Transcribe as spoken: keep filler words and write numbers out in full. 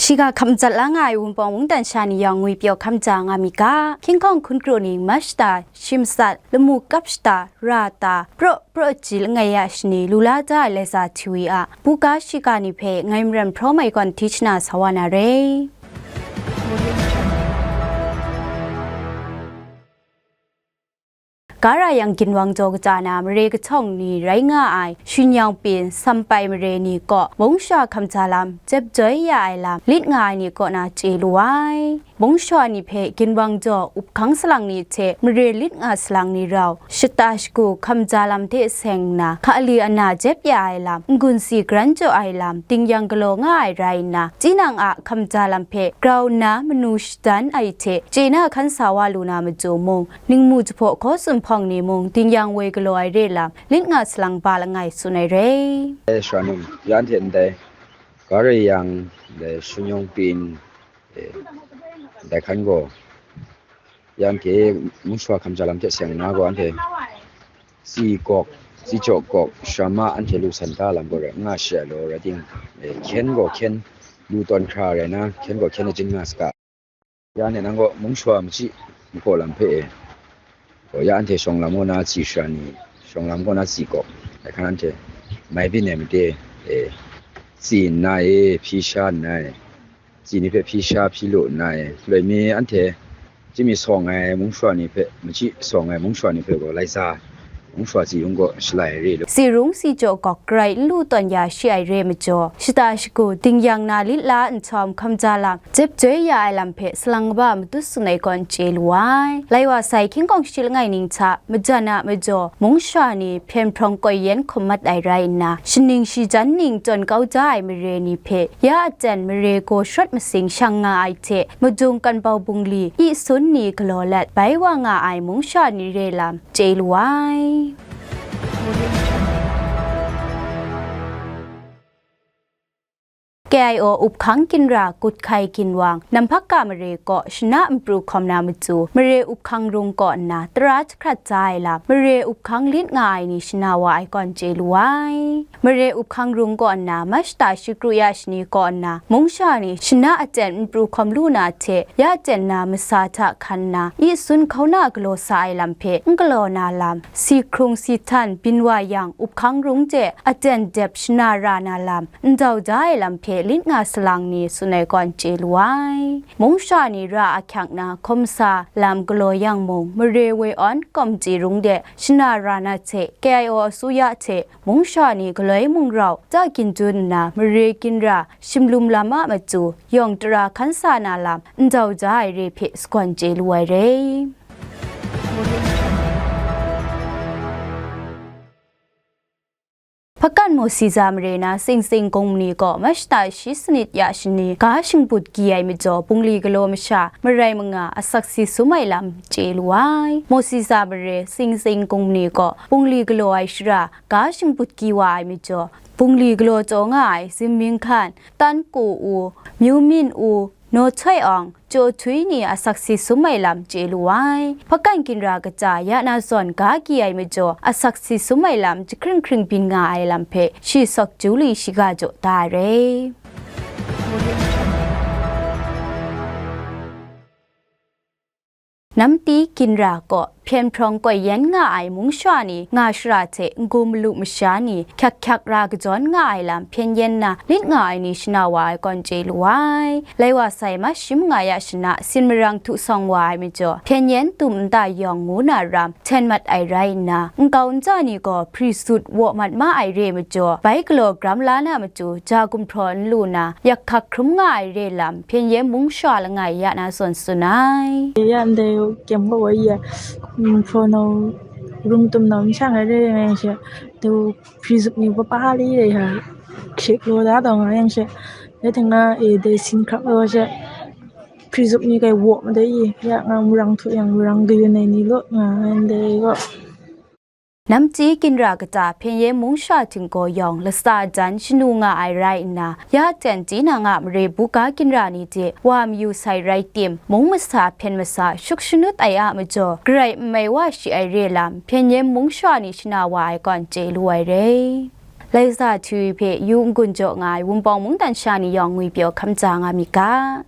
Shiga hkam jat la nga ai Wunpawng mungdan sha ni yawng ngwi pyaw hkam ja nga mi ga, hkying hkawng hkun kru ning ma shata, shi matsat, lamu kap shata, ra ta, praw praw ji langai ya shani lu la da ai Laiza T V a buga shiga ni hpe ngai Maren Hpraw Mai gawn hti shana sa wa na re. Ga ra yang ginwang jaw kaja na mare kahtawng ni rai nga ai Shun Yawng Pyin, Sampai mare ni kaw mung sha hkam ja lam, jep joi ya ai lam, lit nga ai ni kaw na chye lu ai. Mung sha ni hpe ginwang jaw up hkang salang ni hte mare lit nga salang ni rau, shata shagu hkam ja lam hte seng nna, hka ali ana jep ya ai lam, n-gun si garan jaw ai lam, ding yang galaw nga ai rai nna, tinang a hkam ja lam hpe grau nna manu shadan ai hte chye na hkan sa wa lu na matu mung, ningmu jahpaw hkaw zunhpawng ni mung ding yang woi galaw ai re lam, lit nga salang ba langai tsun ai re. E, Shanum, ya anhte ndai, ga rai yang, ndai Shun Yawng Pyin, e, ndai hkan gaw, ya anhte mung sha hkam ja lam hte seng nna gaw, anhte tsi gawk, tsi jaw gawk, sha ma anhte lu san da lam gaw rai nga shi ai law, rai ting, e, hkyen gaw hkyen lu tawn hkra rai na, hkyen gaw hkyen achyin nga saga. Ya anhte nang gaw mung sha machyi mahkaw lam hpe e, gaw ya anhte shawng lam kaw na tsi shara ni, shawng lam kaw na tsi gawk, dai hkan anhte mai byin ai made, e, tsi nna e, hpyi sha nna e, tsi ni hpe hpyi sha hpyi lu nna e, loi mi anhte chyinmi sawng ai mung sha ni hpe, machyi sawng ai mung sha ni hpe gaw, lai sa mung sha tsi rung gaw shalai re lu. Tsi rung tsi jaw gawk garai n lu tawn ya shi ai re majaw, shata shagu ding yang na lit la nhtawm hkam ja lam, jep joi ya ai lam hpe salang kaba matut tsun ai gawn chye lu ai. Lai wa sai hkying hkawng shi langai ning hta majan a majaw, mung sha ni hpyen hprawng koi yen hkum mat ai rai nna, shaning shi jan ning tawn kau ja ai mare ni hpe ya aten mare gaw shawt masing shang nga ai hte, madung kanbau bungli, i sun ni galaw let bai wa nga ai mung sha ni re lam, chye lu ai. K I O up hkang ginra Kut Hkai Ginwang, Namphaka mare kaw shana npru hkawm na matu, mare up hkang rung kaw nna tara jahkrat ja ai lam, mare up hkang lit nga ai ni shana wa ai gawn chye lu ai. Mare up hkang rung kaw nna, ma shata shikru ya shani kaw nna, mung sha ni shana aten npru hkawm lu na hte, ya aten na masa hta hkan nna, i sun hkauna galaw sa ai lam hpe n galaw na lam, si hkrung si htan byin wa yang, up hkang rung de aten dep shana ra na lam, ndau da ai lam hpe lit nga salang ni tsun ai gawn chye lu ai. Mung sha ni ra ahkyak na hkawm sa lam galaw yang mung, mare woi awn kawmji rung de shana ra na hte, K I O asuya hte mung sha ni galoi mung rau ta ginjun nna, mare ginra shimlum lam a matu yawng tara hkan sa na lam ndau ja ai re hpe sagawn chye lu ai re. Hpakan Mawsiza mare na Sing Sing Kungmni gaw ma shata shi sanit ya shani ga shingbut gyi ai majaw, bungli galaw masha marai manga asak si sum ai lam chye lu ai. Mawsiza mare Sing Sing Kungmni gaw bungli galaw ai shara ga shingbut gyi wa ai majaw, bungli galaw chyaw nga ai Zim Mying Hkan, Tan Ku U, Myu Min U, Naw Choi Awng, Chyaw Htui ni asak si sum ai lam chye lu ai. Hpakan ginra kaja ya na zawn ga gyi ai majaw, asak si sum ai lam jahkring hkring byin nga ai lam hpe shi Sawk Ju Li shiga jaw da ai re. Namti ginra kaw hpyen hprawng koi yen nga ai mung sha ni nga shara hte n-gu malu masha ni hkyak hkyak ra kajawn nga ai lam hpyen yen na lit nga ai ni shana wa ai gawn chye lu ai. Lai wa sai ma shi manga ya shana sin marang htu sawng wa ai majaw, hpyen yen tum nta yawng ngu na ram hten mat ai rai nna, nkau nta ni gaw hpri sut waw mat ma ai re majaw, bai galaw gram la na matu ja gumhpraw n lu na, yak hkak hkrum nga ai re lam, hpyen yen mung sha langai ya na zawn tsun ai. Ya ndai kyem kaw wa ya, mm, hpraw nau, rung tum nau n shang ai re yang she, tu hpri zup ni pa pa li re ha, hkrik law da taw nga yang she, ya teng na, e, dai sin hkrak law she, hpri zup ni kai waw ma dai i, ya nga murang htu yang murang kayun ai ni law nga ai ndai gaw. Namchyi ginra kata hpyen yen mung sha htinggaw yawng latsa dan shanu nga ai rai nna, ya jan tinang a mare buga ginra ni hte wa mayu sai rai tim, mung masa hpyen masa shuk shanut ai a majaw, garai n mai wa shi ai re lam, hpyen yen mung sha ni shana wa ai gawn chye lu ai re. Dai sa htui hpe yu n-gun jaw nga ai Wunpawng mungdan sha ni yawng ngwipyaw hkam ja nga myit ga.